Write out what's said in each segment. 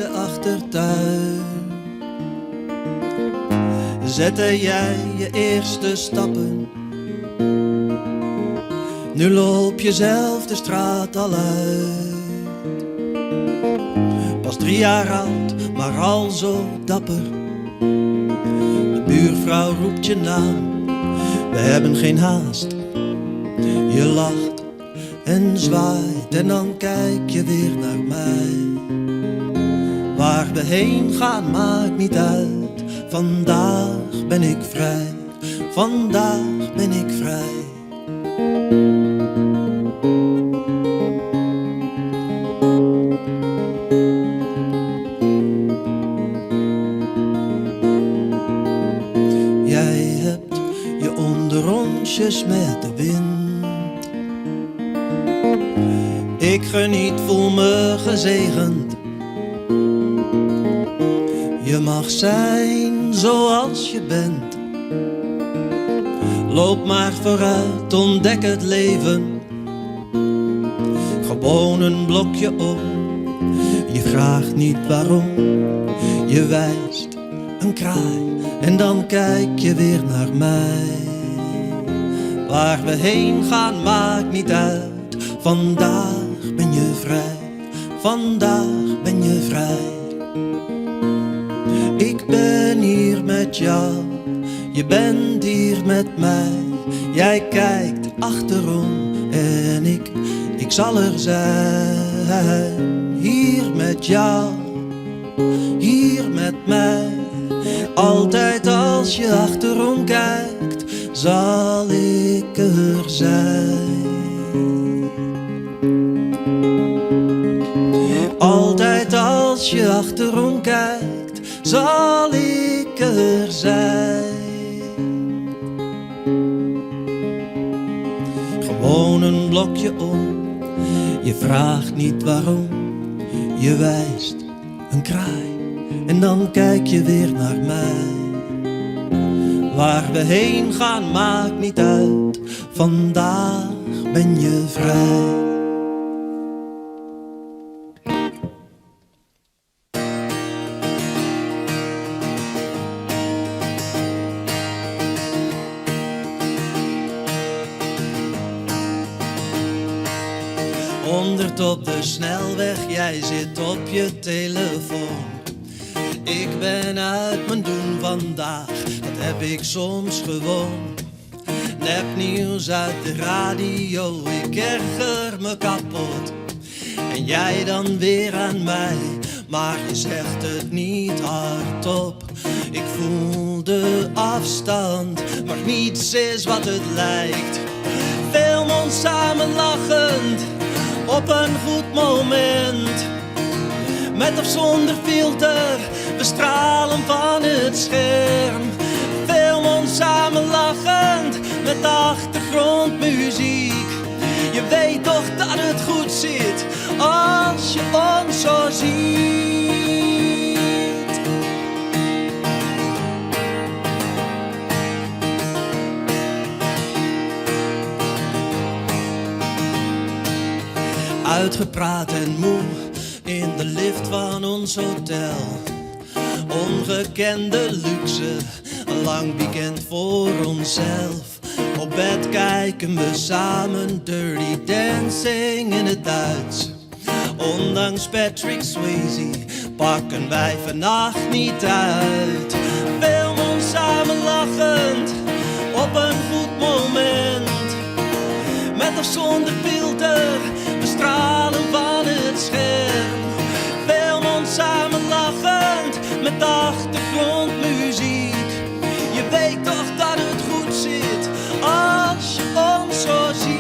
deze achtertuin. Zette jij je eerste stappen? Nu loop je zelf de straat al uit. Pas 3 jaar oud, maar al zo dapper. De buurvrouw roept je naam, we hebben geen haast. Je lacht en zwaait en dan kijk je weer naar mij. Waar we heen gaan maakt niet uit. Vandaag ben ik vrij, vandaag ben ik vrij. Jij hebt je onderonsjes met de wind. Ik geniet, voel me gezegend. Je mag zijn zoals je bent. Loop maar vooruit, ontdek het leven. Gewoon een blokje om. Je vraagt niet waarom. Je wijst een kraai en dan kijk je weer naar mij. Waar we heen gaan maakt niet uit. Vandaag ben je vrij, vandaag ben je vrij. Ik ben hier met jou, je bent hier met mij. Jij kijkt achterom en ik zal er zijn. Hier met jou, hier met mij. Altijd als je achterom kijkt, zal ik er zijn. Altijd als je achterom kijkt, zal ik er zijn. Gewoon een blokje om, je vraagt niet waarom, je wijst een kraai en dan kijk je weer naar mij. Waar we heen gaan maakt niet uit, vandaag ben je vrij. 100 op de snelweg, jij zit op je telefoon. Ik ben uit mijn doen vandaag, dat heb ik soms gewoon. Nepnieuws uit de radio, ik erger me kapot. En jij dan weer aan mij, maar je zegt het niet hardop. Ik voel de afstand, maar niets is wat het lijkt. Film ons samen lachend op een goed moment. Met of zonder filter, we stralen van het scherm. Film ons samen lachend met achtergrondmuziek. Je weet toch dat het goed zit als je ons zo ziet. Uitgepraat en moe in de lift van ons hotel. Ongekende luxe, een lang weekend voor onszelf. Op bed kijken we samen Dirty Dancing in het Duits. Ondanks Patrick Swayze pakken wij vannacht niet uit. Film ons samen lachend op een goed moment. Met of zonder filter, we stralen van het scherm. Film ons samen lachend met achtergrondmuziek. Je weet toch dat het goed zit als je ons zo ziet.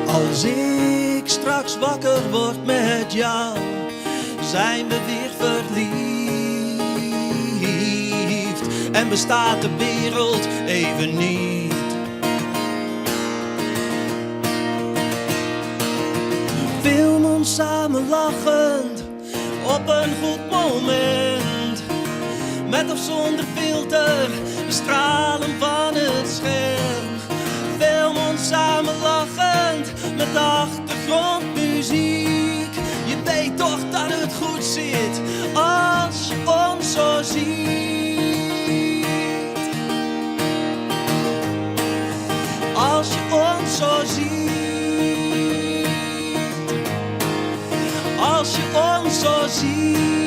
Als ik straks wakker word met jou, zijn we weer verliefd. En bestaat de wereld even niet. Film ons samen lachend op een goed moment. Met of zonder filter, we stralen van het scherm. Film ons samen lachend, met achtergrondmuziek. Je weet toch dat het goed zit, als je ons zo ziet. Als je ons zo ziet. Als je ons zo ziet.